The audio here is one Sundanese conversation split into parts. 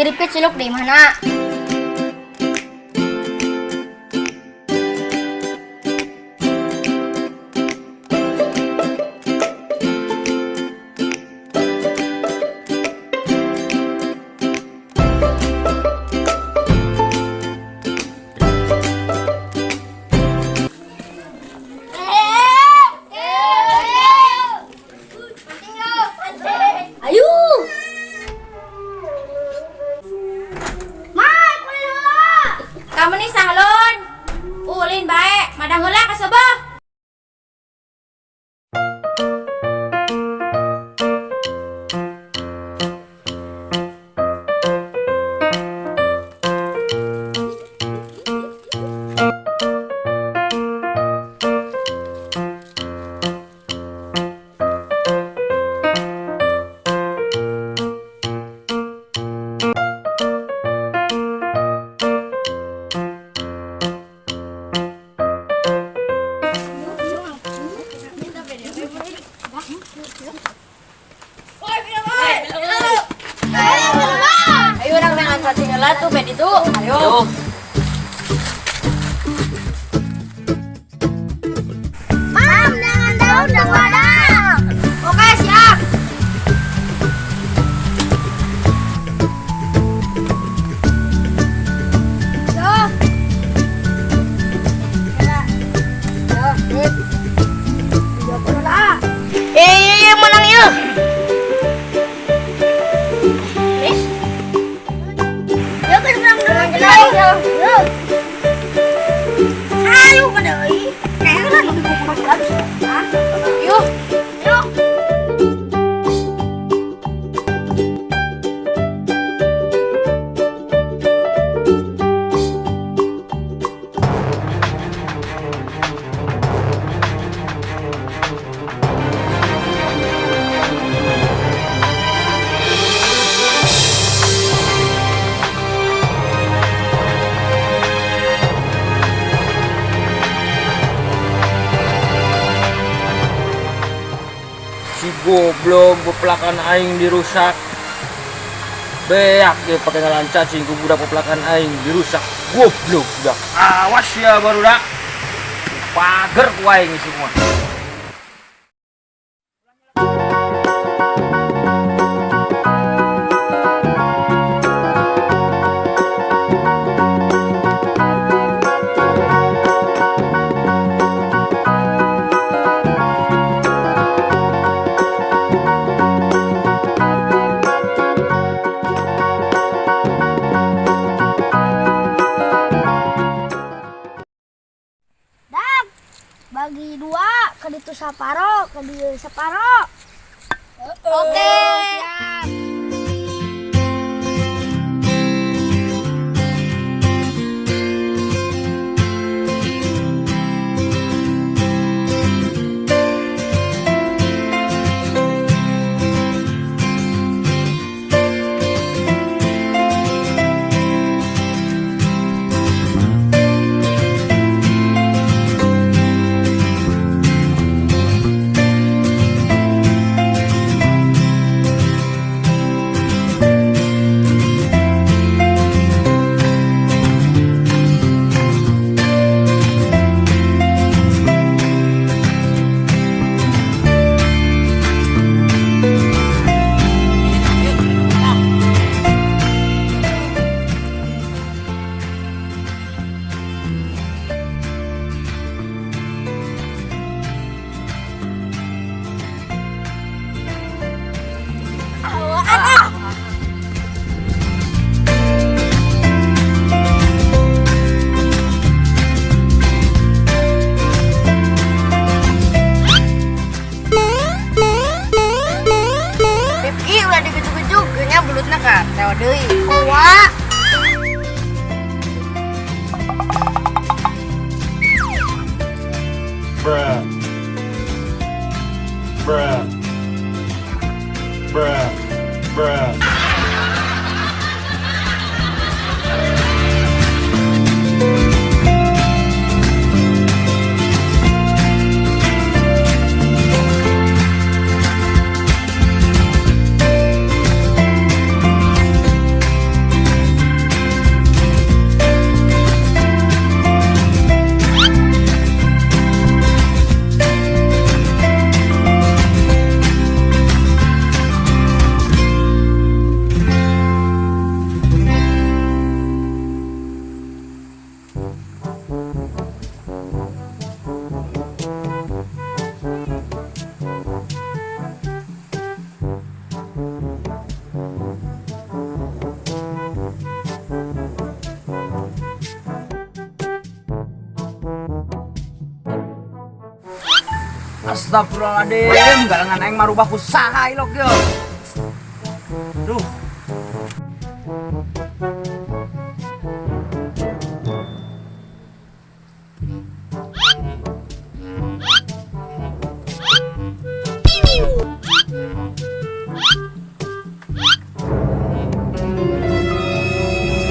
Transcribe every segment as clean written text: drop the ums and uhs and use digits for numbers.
Si Rifki ciluk di mana? Ayo. Mai, ulin heula. Kamu nih sahlon. Ulin bae, madang heula ka sobo. Ayo urang dengan cacing heula tuh bed itu. Ayo. Mam, jangan daun dong wadah. Oke, siap. Yo. Yo, sip. Yo, lah. Eh, iya, menang yuk. Yo, kan menang dulu. Yo. Yo. Ayo, pada euy. Kayaknya lah lebih kuat lagi. Hah? Yuk. Yo. Si goblok, pepelakan aing dirusak. Beak dia pakai ngalan cacing ku budak, pepelakan aing dirusak. Goblok budak. Awas ya barudak. Pager ku aing semua. Dak, bagi dua, ke ditu saparo, ke dieu saparo. Oke, siap. Rifki ulah digejuk-gejuk, nya belutna ka tewa deui. Wah. Bruh. Bruh. Bruh. Bruh. Astagfirullahaladzim, galengan aing marubah ku saha ilok yo. Duh.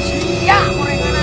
Sia gorengan.